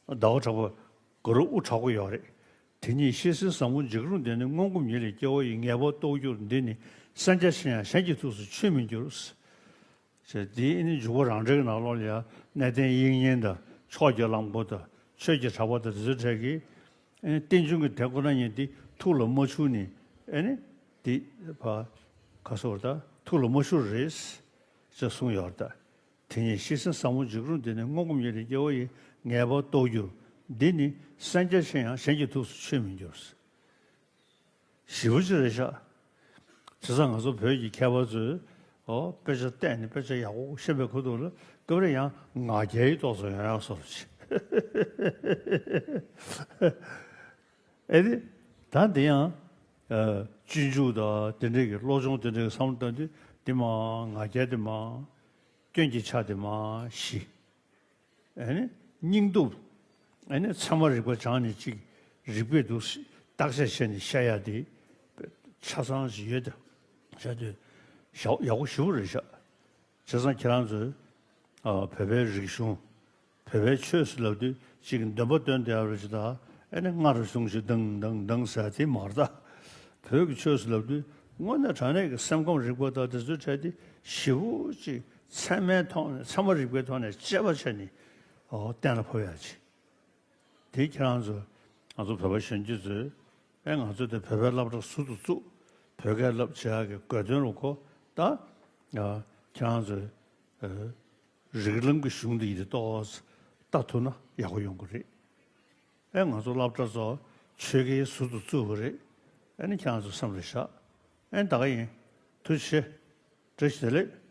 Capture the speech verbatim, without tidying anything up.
ཟླ་བ་གྲགས་པ་གུ་རུ་དབུ་དྲག་པོ་ཡོད་རེད། དེ་ཉིད་ཤེས་ཟིན་ཟབ་མོ་འཇིགས་རུང་འདི་ནི། སྔོན་གོམས་ཉིད་ལས་སྐྱེ་བོ་ཡི། ངེས་པ་རྟོགས་འགྱུར་འདི་ནི་སེམས་ཅན་ཆེ་ཡང་གཞན་གྱི་ཐུགས་སུ་ཆུད་མི་འགྱུར། ཞེས་འདིའི་ཨེ་ནི་འཇུག་པ་རང་འགྲེལ་གྱི་ནང་ལོགས་ལ་ཡང་གནས་བརྟན་དབྱིག་གཉེན་དང་ཕྱོགས་ཀྱི་གླང་པོ་དང་ཆོས་ཀྱི་གྲགས་པ་དང་དེ་ཚོའི་གྲས་ཀྱིས་ཨེ་ནི་རྟེན་འབྱུང་གི་དེ་ཁོ་ན་ཉིད་འདི་ཐུགས་ལ་མ་ཆུད་ནི་ཨེ་ནི་འདི་ཕ་ག་སོར་ད་ཐུགས་ལ་མ་ཆུད་རེད་ཅེས་གསུངས་ཡོད་རེད། དེ་ཉིད་ཤེས་ཟིན་ཟབ་མོ་འཇིགས་རུང་འདི་ནི། སྔོན་གོམས་ཉིད་ལས་སྐྱེ་བོ་ཡི། ངེས་པ་རྟོགས་འགྱུར་འདི་ནི། སེམས་ཅན་ཆེ་ཡང་གཞན་གྱི་ཐུགས་སུ་ཆུད་མི་འགྱུར། ཞེ་པོ་ཅིག་རེད་ཤག་བྱས་ཙང་ང་ཚོ་བོད་ཀྱི་མཁས་པ་ཚོས་ཨོ་དཔེ་ཆ་བལྟས་ནས་དཔེ་ཆ་ཡག་པོ་ཤེས་པའི་ཁུལ་དུ་ལ་སྐབས་རེ་ཡང་ང་རྒྱལ་གྱི་རྟོག་ཚོགས་ཡོང་ཡག་བཟོ་འདྲ་ཅིག་ཨེ་རེད། ད་འདི་ཡང་ཨ་སྤྱོད་འཇུག་དང་དེ་འདྲའི་གི་བློ་སྦྱོང་དེ་འདྲའི་གི་བསམ་བློ་བཏང་དུས་འདི་མ་ང་རྒྱལ་དེ་མ་སྐྱོན་གྱི་ཆ་དེ་མ་ཞི། ཨེ་ནི་སྙིང་སྟོབས། ཨེ་ནི་ཚད་མ་རིག་པ་སྦྱངས་ནས་ཅིག་རིགས་པས་འདུག་བརྟག་དཔྱད་བྱས་ནས་བཤད་ཡ་དེ་ཆ་ཚང་ཞིག་ཡོད་དེ་བྱ་དུས་ཡག་ཡག་པོ་ཞེ་པོ་རེད་ཤག་བྱས་ཙང་ཁྱེད་རང་ཚོས་ཨ་བོད་པའི་རིག་གཞུང་། བོད་པའི་ཆོས་སུ་ལབ་དུས་གཅིག་འདོན་པ་འདོན་བསྡད་ཡོད་རེད་ཅེ་ད། ཨེ་ནི་སྔར་བྱུང་ཞིག་དང་དང་དང་ཟེར་དེ་མ་རེད་ད། བོད་ཀྱི་ཆོས་སུ་ལབ་དུས་དངོས་གནས་དྲང་གནས་ཀྱི་སེམས་ཁམས་རིག་པ་དང་དེ་ཚོའི་གྲས་དེ་ཞེ་པོ་ཅིག་ཚད་མའི་ཐོག་ནས་ཚད་མ་རིག་པའི་ཐོག་ནས་དཔྱད་པ་བྱས་ནས་ཨོ་གཏན་ལ་ཕབ་ཡག་ཅིག་དེ་ཁྱེད་རང་ཚོ་ང་ཚོ་བོད་པ་གཞོན་སྐྱེས་ཚོས་ཨེ་ང་ཚོ་དེ་བོད་པའི་སློབ་གྲྭ་ཟུར་དུ་བཙུགས། བོད་སྐད་བསླབ་བྱེད་ཡག་གི་དགོས་དོན་རུ་གོ་ད། ཨ་ཁྱེད་རང་ཚོས་ཨ་རིགས་ལམ་གྱི་གཞུང་འདི་ཡིན་ཏོག་ལྟ་ཐུབ་ན་ཡག་པོ་ཡོང་གི་རེད། ཨེ་ང་ཚོ་སློབ་གྲྭ་ཚོ་ཆོས་ཁའི་ཟུར་དུ་བཙུགས་པ་རེད། ཨེ་ནི་ཁྱེད་རང་ཚོ་སེམས་ལ་བཞག་ཨེ་ད་ག་ཡིན། ཐུགས་རྗེ་ཆེ། བཀྲ་ཤིས་བདེ་ལེགས།